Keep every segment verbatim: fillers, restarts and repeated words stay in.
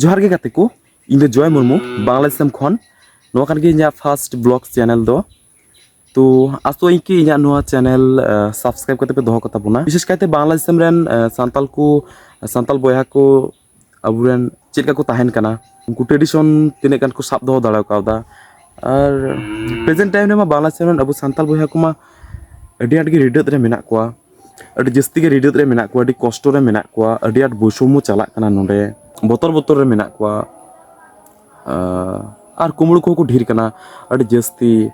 ᱡᱚᱦᱟᱨ ᱜᱮ ᱜᱟᱛᱮ ᱠᱚ, ᱤᱧ ᱫᱚ ᱡᱚᱭ ᱢᱩᱨᱢᱩ, ᱵᱟᱝᱞᱟ ᱫᱤᱥᱚᱢ ᱠᱷᱚᱱ᱾ ᱱᱚᱣᱟ ᱠᱟᱱ ᱜᱮ ᱤᱧᱟᱹᱜ first vlog channel ᱫᱚ᱾ ᱛᱚ ᱟᱥᱚᱜ ᱟᱹᱧ ᱠᱤ ᱤᱧᱟᱹᱜ ᱱᱚᱣᱟ channel subscribe ᱠᱟᱛᱮ ᱯᱮ ᱫᱚᱦᱚ ᱠᱟᱛᱟ ᱵᱚᱱᱟ᱾ ᱵᱤᱥᱮᱥ ᱠᱟᱭᱛᱮ ᱵᱟᱝᱞᱟ ᱫᱤᱥᱚᱢ ᱨᱮᱱ ᱥᱟᱱᱛᱟᱞ ᱠᱚ, ᱥᱟᱱᱛᱟᱞ ᱵᱚᱭᱦᱟ ᱠᱚ ᱟᱵᱚᱨᱮᱱ ᱪᱮᱫ ᱞᱮᱠᱟ ᱠᱚ ᱛᱟᱦᱮᱱ ᱠᱟᱱᱟ, ᱩᱱᱠᱩ tradition ᱛᱤᱱᱟᱹᱜ ᱜᱟᱱ ᱠᱚ ᱥᱟᱵ ᱫᱚᱦᱚ ᱫᱟᱲᱮ ᱠᱟᱣᱫᱟ᱾ ᱟᱨ present time ᱨᱮᱢᱟ ᱵᱟᱝᱞᱟ ᱫᱤᱥᱚᱢ ᱨᱮᱱ ᱟᱵᱚ ᱥᱟᱱᱛᱟᱞ ᱵᱚᱭᱦᱟ ᱠᱚᱢᱟ ᱟᱹᱰᱤ ᱟᱸᱴ ᱜᱮ ᱨᱤᱰᱟᱹᱫ ᱨᱮ ᱢᱮᱱᱟᱜ ᱠᱚᱣᱟ, ᱟᱹᱰᱤ ᱡᱟᱹᱥᱛᱤ ᱜᱮ ᱨᱤᱰᱟᱹᱫ ᱨᱮ ᱢᱮᱱᱟᱜ ᱠᱚᱣᱟ, ᱟᱹᱰᱤ ᱠᱚᱥᱴᱚ ᱨᱮ ᱢᱮᱱᱟᱜ ᱠᱚᱣᱟ, ᱟᱹᱰᱤ ᱟᱸᱴ ᱵᱳᱭᱥᱚᱢᱢᱚ ᱪᱟᱞᱟᱜ ᱠᱟᱱᱟ ᱱᱚᱰᱮ, ᱵᱚᱛᱚᱨ ᱵᱚᱛᱚᱨ ᱨᱮ ᱢᱮᱱᱟᱜ ᱠᱚᱣᱟ᱾ ᱟᱨ ᱠᱩᱢᱵᱽᱲᱩ ᱠᱚᱦᱚᱸ ᱠᱚ ᱰᱷᱮᱨ ᱠᱟᱱᱟ ᱟᱹᱰᱤ ᱡᱟᱹᱥᱛᱤ᱾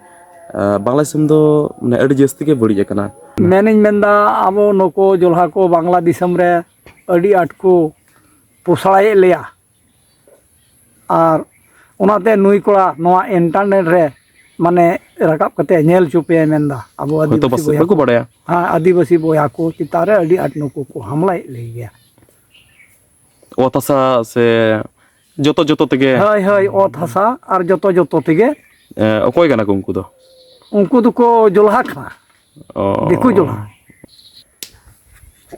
ᱵᱟᱝᱞᱟ ᱫᱤᱥᱚᱢ ᱫᱚ ᱢᱟᱱᱮ ᱟᱹᱰᱤ ᱡᱟᱹᱥᱛᱤ ᱜᱮ ᱵᱟᱹᱲᱤᱡ ᱟᱠᱟᱱᱟ᱾ ᱢᱮᱱᱤᱧ ᱢᱮᱱᱫᱟ, ᱟᱵᱚ ᱱᱩᱠᱩ ᱡᱚᱞᱦᱟ ᱠᱚ ᱵᱟᱝᱞᱟ ᱫᱤᱥᱚᱢ ᱨᱮ ᱟᱹᱰᱤ ᱟᱸᱴ ᱠᱚ ᱯᱚᱥᱲᱟᱭᱮᱫ ᱞᱮᱭᱟ᱾ ᱟᱨ ᱚᱱᱟᱛᱮ ᱱᱩᱭ ᱠᱚᱲᱟ ᱱᱚᱣᱟ internet ᱨᱮ ᱢᱟᱱᱮ ᱨᱟᱠᱟᱵ ᱠᱟᱛᱮ ᱧᱮᱞ ᱦᱚᱪᱚ ᱯᱮᱭᱟᱭ ᱢᱮᱱᱫᱟ, ᱟᱵᱚ ᱦᱚᱭᱛᱳ ᱟᱹᱫᱤᱵᱟᱹᱥᱤ ᱯᱟᱥᱮᱡ ᱵᱚᱭᱦᱟ ᱵᱟᱠᱚ ᱠᱚ, ᱵᱟᱲᱟᱭᱟ᱾ ᱦᱮᱸ, ᱟᱹᱫᱤᱵᱟᱹᱥᱤ ᱵᱚᱭᱦᱟ ᱠᱚ ᱪᱮᱛᱟᱱ ᱨᱮ ᱟᱹᱰᱤ ᱟᱸᱴ ᱱᱩᱠᱩ ᱠᱚ ᱦᱟᱢᱞᱟᱭᱮᱫ ᱞᱮ ᱜᱮᱭᱟ᱾ ᱚᱛ ᱦᱟᱥᱟ ᱥᱮ ᱡᱚᱛᱚ ᱡᱚᱛᱚ ᱛᱮᱜᱮ? ᱦᱳᱭ, ᱦᱳᱭ, ᱚᱛ ᱦᱟᱥᱟ ᱟᱨ ᱡᱚᱛᱚ ᱡᱚᱛᱚ ᱛᱮᱜᱮ᱾ ᱮ, ᱚᱠᱚᱭ ᱠᱟᱱᱟ ᱠᱚ ᱩᱱᱠᱩ ᱫᱚ? ᱩᱱᱠᱩ ᱫᱚᱠᱚ ᱡᱚᱞᱦᱟ ᱠᱟᱱᱟ, ᱚ᱾ ᱫᱤᱠᱩ ᱡᱚᱞᱦᱟ᱾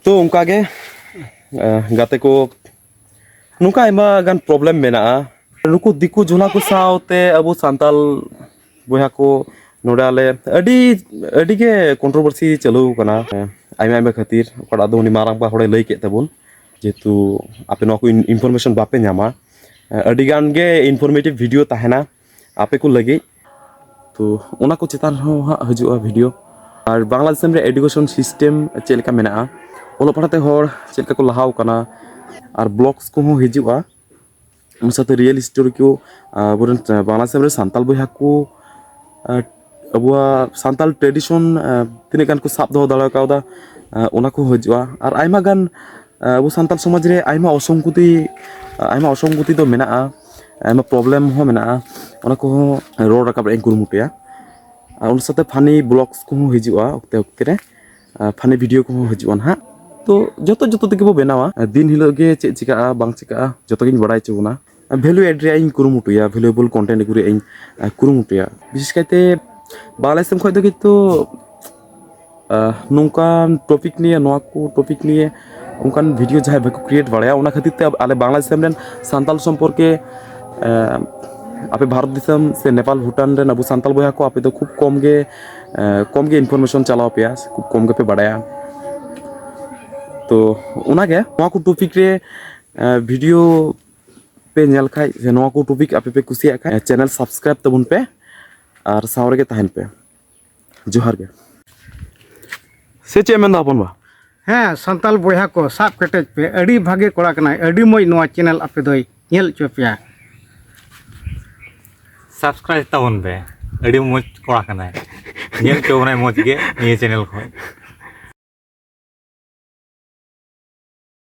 ᱛᱚ ᱚᱱᱠᱟ ᱜᱮ, ᱮ, ᱜᱟᱛᱮ ᱠᱚ, ᱱᱚᱝᱠᱟ ᱟᱭᱢᱟ ᱜᱟᱱ problem ᱢᱮᱱᱟᱜᱼᱟ᱾ ᱱᱩᱠᱩ ᱫᱤᱠᱩ ᱡᱚᱞᱦᱟ ᱠᱚ ᱥᱟᱶᱛᱮ ᱟᱵᱚ ᱥᱟᱱᱛᱟᱞ ᱵᱚᱭᱦᱟ ᱠᱚ ᱱᱚᱰᱮ ᱟᱞᱮ ᱟᱹᱰᱤ, ᱟᱹᱰᱤ ᱜᱮ controversy ᱪᱟᱹᱞᱩ ᱟᱠᱟᱱᱟ, ᱮ, ᱟᱭᱢᱟ ᱟᱭᱢᱟ ᱠᱷᱟᱹᱛᱤᱨ, ᱚᱠᱟᱴᱟᱜ ᱫᱚ ᱩᱱᱤ ᱢᱟᱨᱟᱝᱵᱟ ᱦᱚᱲᱮ ᱞᱟᱹᱭ ᱠᱮᱫ ᱛᱟᱵᱚᱱ, ᱡᱮᱦᱮᱛᱩ ᱟᱯᱮ ᱱᱚᱣᱟ ᱠᱚ in-, information ᱵᱟᱯᱮ ᱧᱟᱢᱟ᱾ ᱮ, ᱟᱹᱰᱤ ᱜᱟᱱ ᱜᱮ informative video ᱛᱟᱦᱮᱱᱟ ᱟᱯᱮ ᱠᱚ ᱞᱟᱹᱜᱤᱫ᱾ ᱛᱚ ᱚᱱᱟ ᱠᱚ ᱪᱮᱛᱟᱱ ᱨᱮᱦᱚᱸ ᱦᱟᱸᱜ ᱦᱤᱡᱩᱜᱼᱟ video᱾ ᱟᱨ ᱵᱟᱝᱞᱟ ᱫᱤᱥᱚᱢ ᱨᱮ education system ᱪᱮᱫ ᱞᱮᱠᱟ ᱢᱮᱱᱟᱜᱼᱟ, ᱚᱞᱚᱜ ᱯᱟᱲᱦᱟᱜ ᱛᱮ ᱦᱚᱲ ᱪᱮᱫ ᱞᱮᱠᱟ ᱠᱚ ᱞᱟᱦᱟᱣ ᱠᱟᱱᱟ, ᱟᱨ vlogs ᱠᱚᱦᱚᱸ ᱦᱤᱡᱩᱜᱼᱟ᱾ ᱚᱱᱟ ᱥᱟᱶᱛᱮ real story ᱠᱚ, ᱟᱵᱚᱨᱮᱱ ᱵᱟᱝᱞᱟ ᱫᱤᱥᱚᱢ ᱨᱮ ᱥᱟᱱᱛᱟᱞ ᱵᱚᱭᱦᱟ ᱠᱚ, ᱟᱵᱚᱣᱟᱜ ᱥᱟᱱᱛᱟᱞ tradition ᱛᱤᱱᱟᱹᱜ ᱜᱟᱱ ᱠᱚ ᱥᱟᱵ ᱫᱚᱦᱚ ᱫᱟᱲᱮ ᱠᱟᱣᱫᱟ, ᱚᱱᱟ ᱠᱚ ᱦᱤᱡᱩᱜᱼᱟ᱾ ᱟᱨ ᱟᱭᱢᱟ ᱜᱟᱱ ᱟᱵᱚ ᱥᱟᱱᱛᱟᱞ ᱥᱚᱢᱟᱡᱽ ᱨᱮ ᱟᱭᱢᱟ ᱚᱥᱚᱝᱜᱚᱛᱤ, ᱟᱭᱢᱟ ᱚᱥᱚᱝᱜᱚᱛᱤ ᱫᱚ ᱢᱮᱱᱟᱜᱼᱟ, ᱟᱭᱢᱟ problem ᱦᱚᱸ ᱢᱮᱱᱟᱜᱼᱟ, ᱚᱱᱟ ᱠᱚᱦᱚᱸ ᱨᱚᱲ ᱨᱟᱠᱟᱵ ᱨᱮᱭᱟᱜ ᱤᱧ ᱠᱩᱨᱩᱢᱩᱴᱩᱭᱟ᱾ ᱟᱨ ᱚᱱᱟ ᱥᱟᱶᱛᱮ funny vlogs ᱠᱚᱦᱚᱸ ᱦᱤᱡᱩᱜᱼᱟ ᱚᱠᱛᱮ ᱚᱠᱛᱮ ᱨᱮ, funny video ᱠᱚᱦᱚᱸ ᱦᱤᱡᱩᱜᱼᱟ ᱱᱟᱦᱟᱜ᱾ ᱛᱚ ᱡᱚᱛᱚ, ᱡᱚᱛᱚ ᱛᱮᱜᱮ ᱵᱚ ᱵᱮᱱᱟᱣᱟ᱾ ᱫᱤᱱ ᱦᱤᱞᱳᱜ ᱜᱮ ᱪᱮᱫ ᱪᱤᱠᱟᱹᱜᱼᱟ ᱵᱟᱝ ᱪᱤᱠᱟᱹᱜᱼᱟ ᱡᱚᱛᱚ ᱜᱤᱧ ᱵᱟᱲᱟᱭ ᱦᱚᱪᱚ ᱵᱚᱱᱟ᱾ Value add ᱨᱮᱭᱟᱜ ᱤᱧ ᱠᱩᱨᱩᱢᱩᱴᱩᱭᱟ, valuable content ᱟᱹᱜᱩ ᱨᱮᱭᱟᱜ ᱤᱧ, ᱮ, ᱠᱩᱨᱩᱢᱩᱴᱩᱭᱟ᱾ ᱵᱤᱥᱮᱥ ᱠᱟᱭᱛᱮ ᱵᱟᱝᱞᱟ ᱫᱤᱥᱚᱢ ᱠᱷᱚᱱ ᱫᱚ ᱠᱤᱱᱛᱩ, ᱮ, ᱱᱚᱝᱠᱟᱱ topic ᱱᱤᱭᱮ, ᱱᱚᱣᱟ ᱠᱚ topic ᱱᱤᱭᱮ ᱚᱱᱠᱟᱱ ᱵᱷᱤᱰᱤᱭᱳ ᱡᱟᱦᱟᱸᱭ ᱵᱟᱠᱚ ᱠᱨᱤᱭᱮᱴ ᱵᱟᱲᱟᱭᱟ, ᱚᱱᱟ ᱠᱷᱟᱹᱛᱤᱨ ᱛᱮ ᱟᱞᱮ ᱵᱟᱝᱞᱟᱫᱮᱥ ᱫᱤᱥᱚᱢ ᱨᱮᱱ ᱥᱟᱱᱛᱟᱞ ᱥᱚᱢᱯᱚᱨᱠᱮ, ᱮ, ᱟᱯᱮ ᱵᱷᱟᱨᱚᱛ ᱫᱤᱥᱚᱢ ᱥᱮ ᱱᱮᱯᱟᱞ ᱵᱷᱩᱴᱟᱱ ᱨᱮᱱ ᱟᱵᱚ ᱥᱟᱱᱛᱟᱞ ᱵᱚᱭᱦᱟ ᱠᱚ, ᱟᱯᱮ ᱫᱚ ᱠᱷᱩᱵ ᱠᱚᱢ ᱜᱮ, ᱮ, ᱠᱚᱢ ᱜᱮ ᱤᱱᱯᱷᱚᱨᱢᱮᱥᱚᱱ ᱪᱟᱞᱟᱣ ᱯᱮᱭᱟ, ᱥᱮ ᱠᱷᱩᱵ ᱠᱚᱢ ᱜᱮᱯᱮ ᱵᱟᱲᱟᱭᱟ᱾ ᱛᱚ ᱚᱱᱟᱜᱮ, ᱱᱚᱣᱟ ᱠᱚ ᱴᱚᱯᱤᱠ ᱨᱮ, ᱮ, ᱵᱷᱤᱰᱤᱭᱳ ᱯᱮ ᱧᱮᱞ ᱠᱷᱟᱡ, ᱥᱮ ᱱᱚᱣᱟ ᱠᱚ ᱴᱚᱯᱤᱠ ᱟᱯᱮ ᱯᱮ ᱠᱩᱥᱤᱭᱟᱜ ᱠᱷᱟᱡ, ᱪᱮᱱᱮᱞ ᱥᱟᱵᱥᱠᱨᱟᱭᱤᱵ ᱛᱟᱵᱚᱱ ᱯᱮ ᱟᱨ ᱥᱟᱶ ᱨᱮᱜᱮ ᱛᱟᱦᱮᱱ ᱯᱮ᱾ ᱡᱚᱦᱟᱨ ᱜᱮ᱾ ᱥᱮ ᱪᱮᱫ ᱮᱢ ᱢᱮᱱᱫᱟ ᱦᱚᱯᱚᱱ ᱵᱟ? ᱦᱮᱸ, ᱥᱟᱱᱛᱟᱞ ᱵᱚᱭᱦᱟ ᱠᱚ, ᱥᱟᱵ ᱠᱮᱴᱮᱡ ᱯᱮ, ᱟᱹᱰᱤ ᱵᱷᱟᱜᱮ ᱠᱚᱲᱟ ᱠᱟᱱᱟᱭ, ᱟᱹᱰᱤ ᱢᱚᱡᱽ ᱱᱚᱣᱟ ᱪᱮᱱᱮᱞ ᱟᱯᱮ ᱫᱚᱭ ᱧᱮᱞ ᱦᱚᱪᱚ ᱯᱮᱭᱟ᱾ ᱥᱟᱵᱥᱠᱨᱟᱭᱤᱵ ᱛᱟᱵᱚᱱ ᱯᱮ, ᱟᱹᱰᱤ ᱢᱚᱡᱽ ᱠᱚᱲᱟ ᱠᱟᱱᱟᱭ, ᱧᱮᱞ ᱦᱚᱪᱚ ᱵᱚᱱᱟᱭ ᱢᱚᱡᱽ ᱜᱮ ᱱᱤᱭᱟᱹ ᱪᱮᱱᱮᱞ ᱠᱷᱚᱱ᱾